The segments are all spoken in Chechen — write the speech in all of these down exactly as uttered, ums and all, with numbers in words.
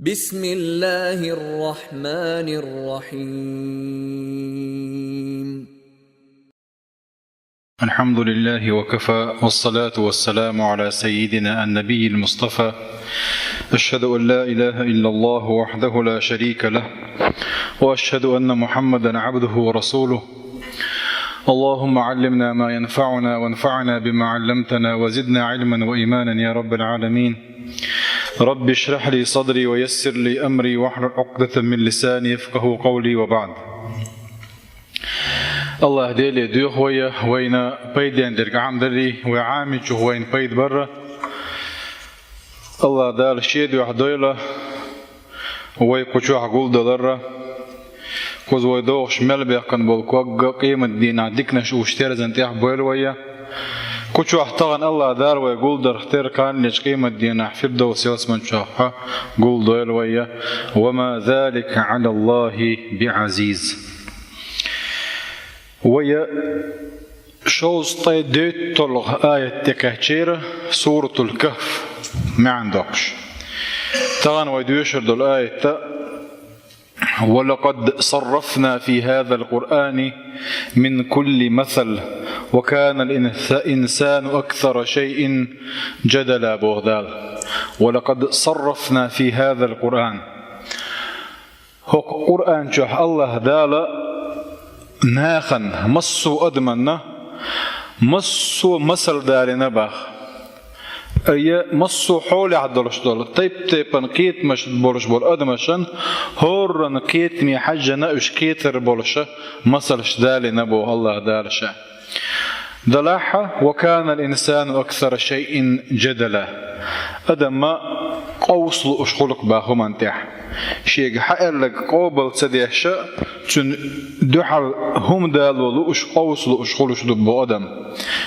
بسم الله الرحمن الرحيم. الحمد لله وكفى، والصلاة والسلام على سيدنا النبي المصطفى. أشهد أن لا إله إلا الله وحده لا شريك له، وأشهد أن محمدا عبده ورسوله. اللهم علمنا ما ينفعنا وانفعنا بما علمتنا وزدنا علما وإيمانا يا رب العالمين. رب اشرح لي صدري ويسر لي أمري واحلل عقدة من لساني يفقهوا قولي وبعد. АллахӀ Деле доьху вай, вайна пайден дерг Ӏамадарий, вай Ӏамийчух вайна пайда барра. АллахӀ Дала Шен дуьхьа дойла вай кху чохь гулдаларра. Кхуза вай догӀуш мел баьккхина болу ког а къематдийнахь диканаш уьш терзан тӀехь бойла вай. Кху чохь тахана АллахӀ Дала вай гулдарх тера кханлечу къематдийнахь Фирдовс ялсаман чохь гулдойла вай. وما ذلك على الله بعزيز. Вай шовзткъе дейтталгӀа аят тӀе кхаьчира, Суратул Кахф маьӀна доккхуш. Тахана вай доьшур долу аят: ولقد صرفنا في هذا القرآن من كل مثل وكان الإنسان أكثر شيء جدلا, боху Дала. ولقد صرفنا في هذا القرآن. ХӀокху Къуръан чохь АллахӀ Дала нахана, массо а адаманна, массо а масал далийна боху. Ай, массо а хьолехь долуш долу, тайп-тайпана кхетамаш болуш болу адамашна, хӀоранна кхетаме хьаьжжина уьш кхетар болуша масалш далийна боху АллахӀ Дала Ша. Делахь а, وكان الإنسان أكثر شيء جدلا. Адам ма къовса лууш хуьлу-кх боху хӀуманна тӀехь. Шега хьааьлларг къобал ца деш а, цуьнан дуьхьал хӀума дало лууш, къовса лууш хуьлуш ду боху адам.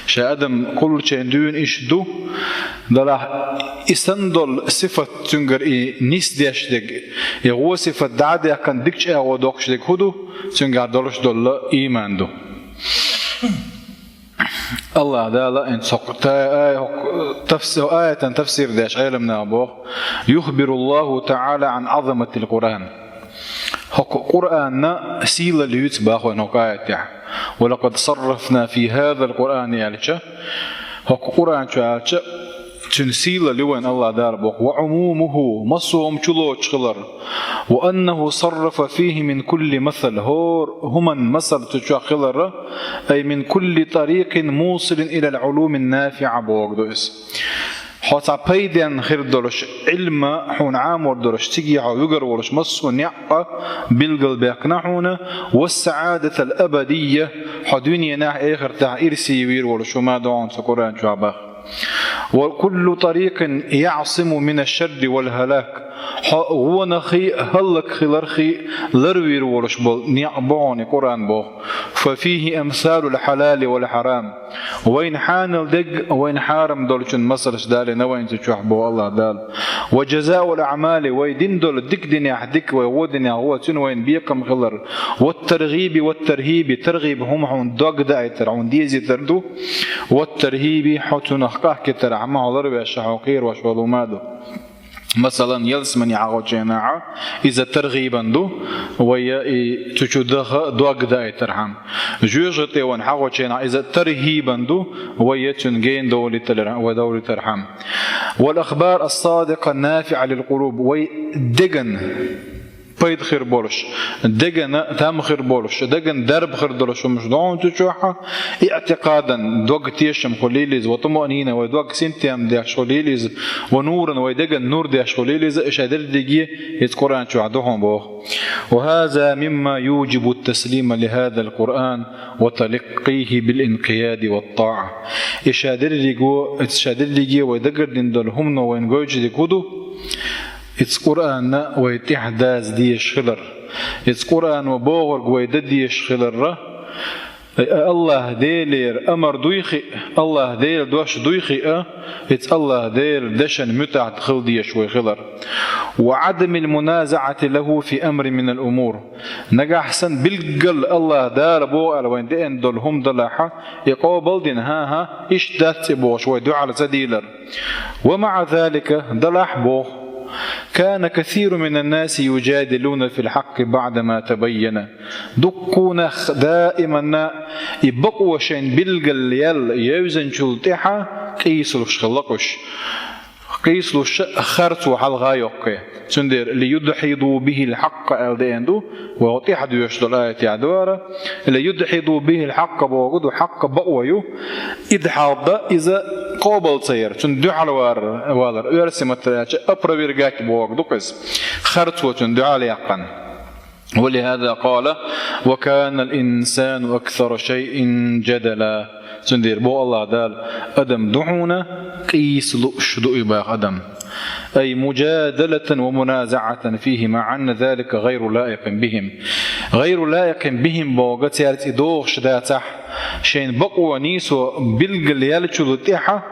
Ша адам кхуллучийн дуьйна иштта ду, делахь и санна долу сифат цуьнгара и нисдеш дерг, и гӀо сифат дӀа а даьккхина дикачу агӀор доккхуш дерг хӀун ду, цуьнгахь долуш долу ийман ду. АллахӀ Дала хӀинца хӀокху та-, ай, хӀокху тафси-, аятан тафсир деш Ӏеламнаха боху: يخبر الله تعالى عن عظمة القرآن. ХӀокху Къуръанна сийлалла юьйцу боху вайна хӀокху аятехь. ولقد صرفنا في هذا القرآن аьлча, хӀокху Къуръан чу аьлча, цуьнан сийлалла ю вайна АллахӀ Дала боху. وعمومه, массо а хӀума чулоцуш хилар. وأنه صرف فيه من كل مثل, хӀора хӀуманна масал цу чохь хилар, أي من كل طريق موصل إلى العلوم النافعة бохург ду иза. Хьо цхьа пайденна хир долуш, Ӏилма хьуна Ӏамор долуш, циге хьо вуьгур волуш массо а некъ а билгалбаьккхина хьуна, والسعادة الأبدية, хьо дуьненахь а, эхартахь а ирсе вийр волуш хӀума ду хьуна цу Къуръан чохь боху. وكل طريق يعصم من الشر والهلاك. Хьо гӀонах а, хӀаллакьхиларх а ларвийр волуш болу некъ бу хьуна и Къуръан боху. ففيه أمثال الحلال والحرام. Вайна хьанал дерг, вайна хьарам долчун масалш далийна вайна цу чохь боху АллахӀ Дала. وجزاء الأعمال, вай дина долу дика динехь дика, вай гӀо динехь гӀо, цуьнан вайна бекхам хилар. والترغيب والترهيب, таргӀиб хӀума хьуна дог даийтар, хьуна дезийтар ду. والترهيب, хьо цунах къахкийтархьама, хьо ларвеш, хьо кхерош волу хӀума ду. Масалан, ялсамане хьахочу хенахь иза таргӀибан ду, вай и цу чу даха дог даийтархьама. Жоьжахати тӀе ван хьахочу хенахь иза таргӀибан ду, вай цуьнан гена довлийталар-, вай довлийтархьама. والأخبار الصادقة النافعة للقلوب, вай деган пайда хир болуш, дегана там хир болуш, деган дарба хир долуш хӀумаш ду хьуна цу чохь, اعتقادا, дог тешам хуьлийла иза, وطمأنينة, вай дог синтем деш хуьлийла иза, ونورا, вай деган нур деш хуьлийла иза, и ша дерриге иза Къуръан чохь ду хьуна боху. وهذا مما يوجب التسليم لهذا القرآن وتلقيه بالانقياد والطاعة. И ша дерриге, и ша дерриге вай дагардина долу хӀумано вайна гойтуш дерг хӀун ду? Иза Къуръанна вай тӀаьхьа даза дезаш хилар. Иза Къуръано бохург вай дан дезаш хиларра, АллахӀ Делера амар дуй хиъ, АллахӀ Делан дош дуй хиъ, иза АллахӀ Делан дешан муьтӀахь хила дезаш вай хилар. وعدم المنازعة له في أمر من الأمور. Нагахь санна билггал АллахӀ Дала боху аьлла вайна деана долу хӀума далахь, и къобал дина, хӀан-хӀа, иштта дац и бохуш вай дуьхьал ца дийлар. ومع ذلك, далахь боху, كان كثير من الناس يجادلون في الحق بعدما تبين. Дуккха нах даиманна и бакъо шайн билгал яьлла евзанчул тӀехьа къийсалуш хилла уьш. Къийсалуш харцо хьалха йоккхе. Цундела ليدحضوا به الحق аьлла деана ду, вай тӀехьа доьшуш долу аят яхь дуара. ليدحضوا به الحق бохург ду, хьакъ бакъо ю. Идхьад да иза къобал ца яр, цунна дуьхьал вар, валар, оьрсийн маттара аьлча, опровергать бохург ду-кх иза. Харцо цунна дуьхьал яьккхина. ولهذا قال: وكان الإنسان أكثر شيء جدلا. Цундела боху АллахӀа Дала: адам ду хьуна, къийса лууш ду и баха адам. أي مجادلة ومنازعة فيه، مع أن ذلك غير لائق بهم. غير لائق بهم бохург цаьрца и догӀуш дацахь, шайн бакъо нийсо билгал яьллачул тӀехьа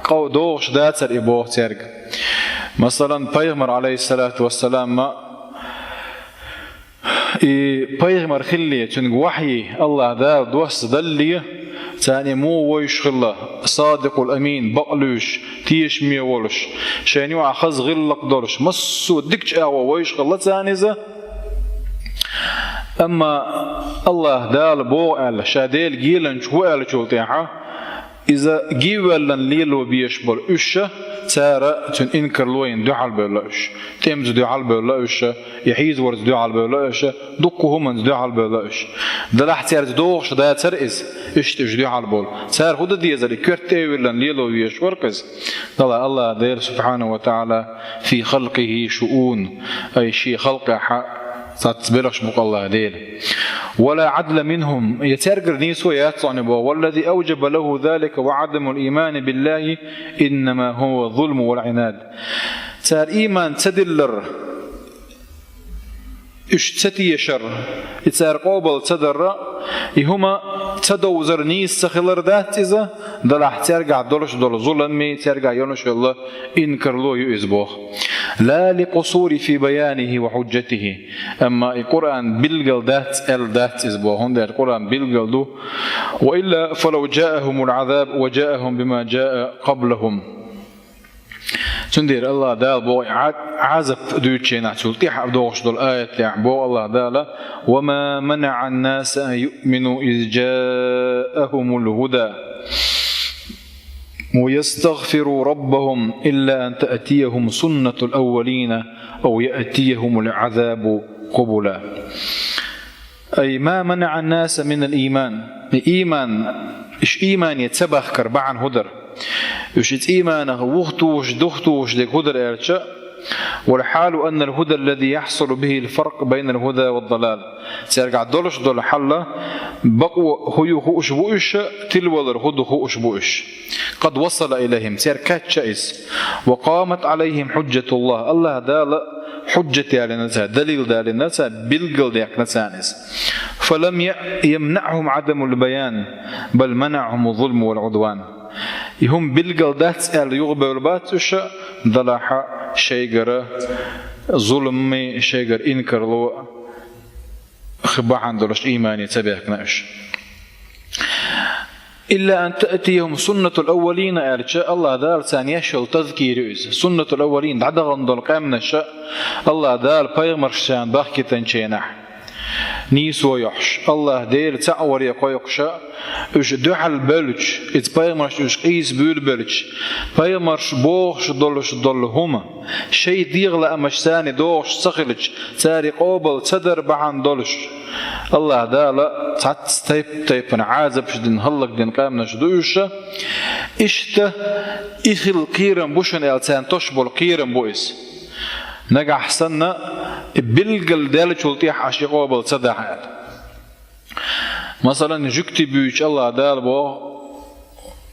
къа-, догӀуш дацара и боху цаьрга. Масалан, пайхамар, алейхиссалату вассалам, ма И пайхамар хилале, цуьнга вахьйи АллахӀа Дала доссадалале, царна муха вевзаш хилла, садикъул амин, бакълуьйш, тешаме волуш, шайна юкъахь хаза гӀиллакх долуш, массо а дикачу агӀор вевзаш хилла царна иза. Амма АллахӀа Дала боху аьлла, ша Делан геланча ву аьллачул тӀаьхьа, иза гиввеллан лело безаш болу уьш, цара цуьнан инкарло йина дуьхьал бевлла уьш, тӀемца дуьхьал бевлла уьш, и хьийзорца дуьхьал бевлла уьш, дуккха хӀуманца дуьхьал бевлла уьш. Делахь цаьрца догӀуш дацара иза, иштта уьш дуьхьал болу. Цара хӀун дан дезара, и коьрта тӀе а виллан лело везаш вара-кх иза. Делахь АллахӀа Дела, субхьанаху ва тагӀала, في خلقه شؤون, ай шен халкъехь цхьацца белхаш бу-кх АллахӀа Дела. ولا عدل منهم, я цаьргара нийсо яц цхьанна боху, والذي أوجب له ذلك وعدم الإيمان بالله إنما هو الظلم والعناد. Цара ийман ца диллар, уьш ца тешар, и цара къобал ца дарра, и хӀума ца довзар нийса ца хилар дац иза, делахь цаьргахь долуш долу зуламми, цаьргахь йолуш йолу инкарло ю иза боху. لا لقصور في بيانه وحجته. Амма и Къуръан билггал дац аьлла дац иза боху, хӀунда аьлча Къуръан билггал ду. وإلا فلو جاءهم العذاب وجاءهم بما جاء قبلهم. Цундела АллахӀа Дала боху, Ӏа-, Ӏазап дуьйцучу хенахь цул тӀаьхьа догӀуш долу аятехь боху АллахӀа Дала: وما منع الناس أن يؤمنوا إذ جاءهم الهدى ويستغفروا ربهم إلا أن تأتيهم سنة الأولين أو يأتيهم العذاب قبلا. أي ما منع الناس من الإيمان. Ийман, уьш иймане ца бахкар бахьана хӀун дара? Уьш иза ийманах вухтухуш, духтухуш дерг хӀун дара аьлча, والحال أن الهدى الذي يحصل به الفرق بين الهدى والضلال. Цаьргахь долуш долу хьал, бакъо хӀун ю хууш бу уьш, тилавалар хӀун ду хууш бу уьш. قد وصل إليهم, цаьрга кхаьчна иза. وقامت عليهم حجة الله, АллахӀа Дала хьуджат ялийна царна, далил далийна царна, билггал даьккхина царна иза. فلم ي-, يمنعهم عدم البيان، بل منعهم الظلم والعدوان. И хӀума билггал дац аьлла юхабевлла бац уьш, делахь шайгара зуламми, шайгара инкарло хи бахьана долуш иймане ца баьхкина уьш. إلا أن تأتيهم سنة الأولين аьлча, АллахӀа Дала царна еш йолу тазкир ю иза. Суннатул аввалин, дӀадахана долу къаьмнаш, АллахӀа Дала пайхамарш царна бахкийтинчу хенахь, нийсо йохьуш, АллахӀ Дела цхьаъ варе кхойкхуш, уьш дуьхьал бевлча, иза пайхамарш уьш къийса буьйлабелча, пайхамарш бохуш долуш долу хӀума, шайн дегӀан лаамаш царна догӀуш ца хилча, цара къобал ца дар бахьана долуш, АллахӀа Дала цхьацца тайп-тайпана Ӏазапаш дина, хӀаллакдина къаьмнаш ду уьш. Иштта и хила кхерам бу шуна аьлла, царна тосуш болу кхерам бу иза. Нагахь санна, и билггал даьллачул тӀаьхьа аша и къобал ца дахь аьлла. Масалан, жуьгти буьйцуш АллахӀа Дала боху: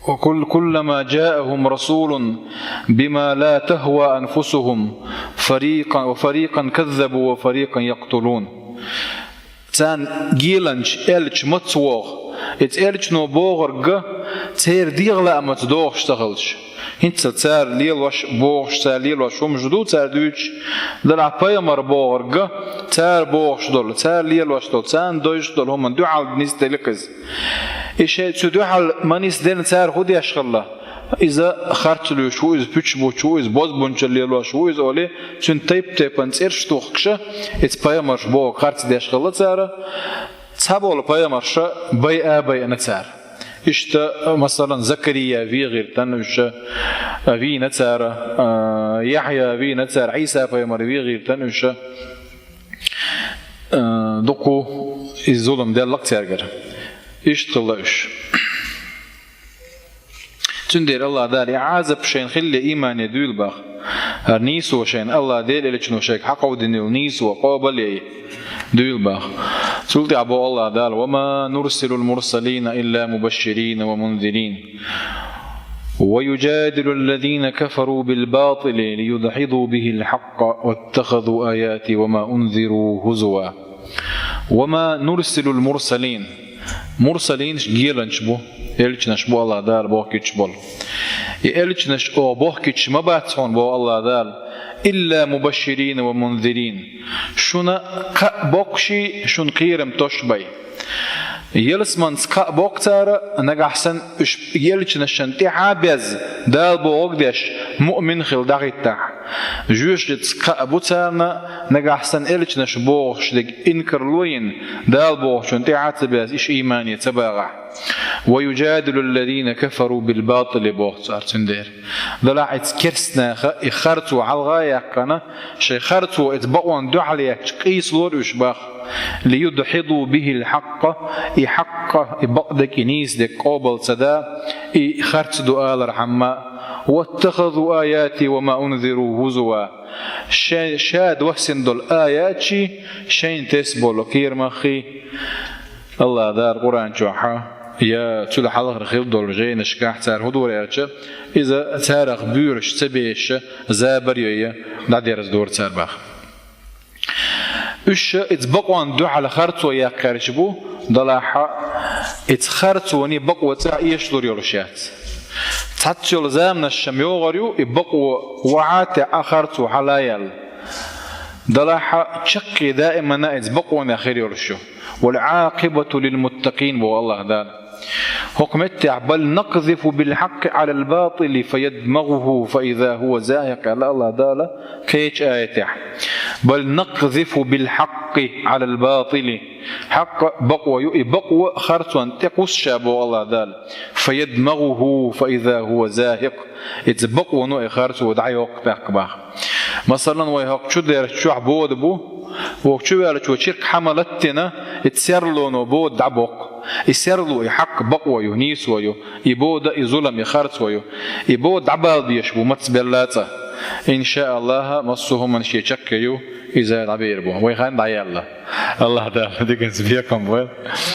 وكل-, كلما جاءهم رسول بما لا تهوى أنفسهم فريقا، وفريقا كذبوا وفريقا يقتلون. Царна геланча, элча маца вогӀу, иза элчано бохург церан дегӀан лаамаца догӀуш ца хилча. ХӀинца цара лелош, бохуш, цара лелош хӀумаш ду, цара дуьйцуш, делахь пайхамар бохург, цара бохуш долу, цара лелош долу, царна дойуш долу хӀуманна дуьхьал нисделира иза. И шайн цу дуьхьал ма нисделла, цара хӀун деш хилла? Иза харц луьйш ву, иза пуьчбуч ву, иза бозбунчалла лелош ву, иза олий, цуьнан тайп-тайпана цӀераш тухкуш, иза пайхамарш боху харц деш хилла цара. Цхьаболу пайхамарша байа а байина цара. Иштта, масалан, Закария вен гӀиртина уьш, вийна цара, а, Яхьъя вийна цара, Ӏийса-пайхамар вен гӀиртина уьш. Э, дукха иза зулам делла-кх цаьргара. Иштта хилла уьш. Цундела АллахӀ Дала и Ӏазап шайна хилале иймане дуьйла боху. ХӀара нийсо шайна АллахӀ Делан элчано шайга хьакховдийна йолу нийсо къобал яй дуьйла боху. Цул тӀаьхьа боху АллахӀ Дала: «وما نرسل المرسلين إلا مبشرين ومنذرين ويجادل الذين كفروا بالباطل ليدحضوا به الحق واتخذوا آياتي وما أنذروا هزوا». «وما نرسل المرسلين». Мурсалинаш геланчаш бу, элчанаш бу АллахӀ Дала бохкуьйтуш болу. И элчанаш оха бохкуьйтуш ма бац хьуна, боху АллахӀ Дала, «إلا مبشرين ومنذرين». Шуна кхаъ боккхуш, шуна кхерам тосуш бай. Ялсаманица кхаъ боккху цара, нагахь санна уьш элчанашна тӀаьхьа а безна, Дала бохург деш, муъмин хилла дӀахӀиттахь. Жоьжахатица кхаъ бу царна, нагахь санна элчанаш бохуш дерг инкарло йина, Дала бохучунна тӀаьхьа а ца безна, уьш иймане ца багӀахь. «ويجادل الذين كفروا بالباطل», боху цара цундела. Делахь иза керстанаха и харцо хьалха а яьккхина, шайн харцо иза бакъонна дуьхьал яьккхича къийсалора уьш боху. «ليدحضوا به الحق», и хьакъ, и бакъдерг, и нийсадерг къобал ца дан, и харц ду алархьама, «واتخذوا آياتي وما أنذروا هزوا». Ша, ша доссийна долу аяташ, шайна тесна болу кхерамах, АллахӀ Дала Къуръан чохь, я цул хьалхара хилла долу жайнашкахь цара хӀун дора аьлча, иза царах боьрша ца безаш, забар йой, дӀадерзадора цара боху. Уьш иза бакъонна дуьхьал харцо яьккхича бу, делахь иза харцоний бакъо цӀа эшалур йолуш яц. Цхьацца йолу заманаш-м йогӀур ю, и бакъо вахьа а таьӀна, харцо хьала а яьлла. Делахь чаккхе даимана иза бакъонех хир йолуш ю. «والعاقبة للمتقين», боху АллахӀ Дала. ХӀокху меттехь: «بل نقذف بالحق على الباطل فيدمغه فإذا هو زاهق», аьлла АллахӀ Дала кхечу аятехь. «بل نقذف بالحق على الباطل». Хьакъ бакъо ю, и бакъо харцонна тӀекхуссуш, боху АллахӀ Дала. «فيدمغه فإذا هو زاهق». Иза бакъоно и харцо дӀайоккху тӀаккха боху. Масалан, вай хӀокху чудерзачохь бода бу, вокху чуваьллачо чиркх хьа ма латтина, и серлоно бода дӀабоккху. И серло, и хьакъ бакъо ю, нийсо ю, и бода, и зулам, и харцо ю. И бода дӀабала безаш бу, маца белла а цӀа. Иншааллахь, массо а хӀуманаш шен чаккхе ю, иза дӀабер бу. Вай хан дӀаяьлла. АллахӀ Дала диканца бекхам бойла.